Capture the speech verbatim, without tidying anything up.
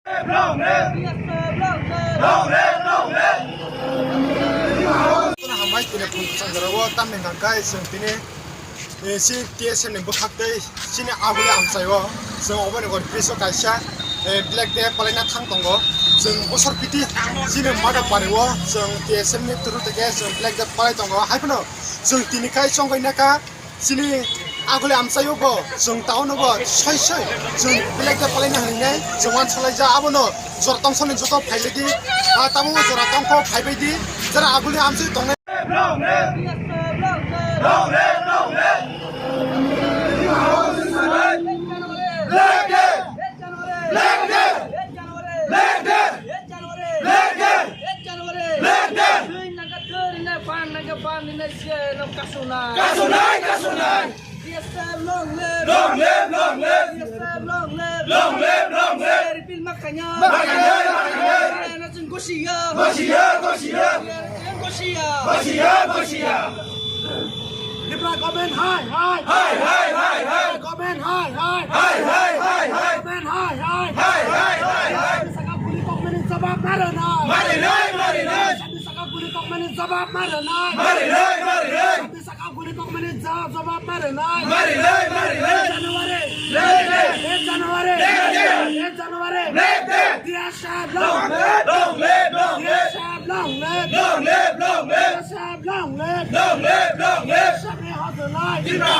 Long live! Long live! Long live! Hambai tini phung kwchang jorao tamni hwnkha khe chwng tini, eh, si T S F ni bwkhak tei chini aguli amchaio chwng oboni gor bridge o kaisa, eh, Black Day palaina thang tongo. Chwng bosor piti chini Mada Pari o chwng T S F ni through tei khe chwng Black Day palai tongo. Hai phano chwng tini kai chongbai naka. Chini aguli amchaio bo, chwng town o bo, soi soi, chwng belai khe palaina hinwi nai, chwng uansukjak abono jora tongthokni joto phailaidi, ah, tabukbo jora tongthok phaibaidi, jara aguli amchai tongnai. Long live! Long live! Long live! Long live! Long live! Black Day! Black Day! Black Day! Black Day! Black Day! Black Day! Black Day! Thwi nangkha thwi rinai, ban nangkha ban rinai, siya no kasunai. Kasunai, kasunai. T S F long live. Long live, long live. T S F long live. Long live, long live. Siya repeat ma kanya. Ma kanya, ma kanya. Siya no chwng gosiya. Gosiya, gosiya. Siya no chwng gosiya. Gosiya, gosiya. Tripura government hai, hai. Hai, hai, hai, hai. Government hai, hai. Hai, hai, hai, hai. Government hai, hai. Hai, hai, hai, hai. Saka guli kokmani jawab maro na. Mari nai, mari nai. Saka guli kokmani jawab maro na. Mari nai, mari nai. Saka guli kokmani ja-, jawab maro na. Mari nai, mari nai. January. Black Day. Eight January. Black Day. Eight January. Black Day. T S F long live. Long live, long live. T S F long live. Long live, long live. T S F long live. Long live, long live. T S F ni hojolai. Tripura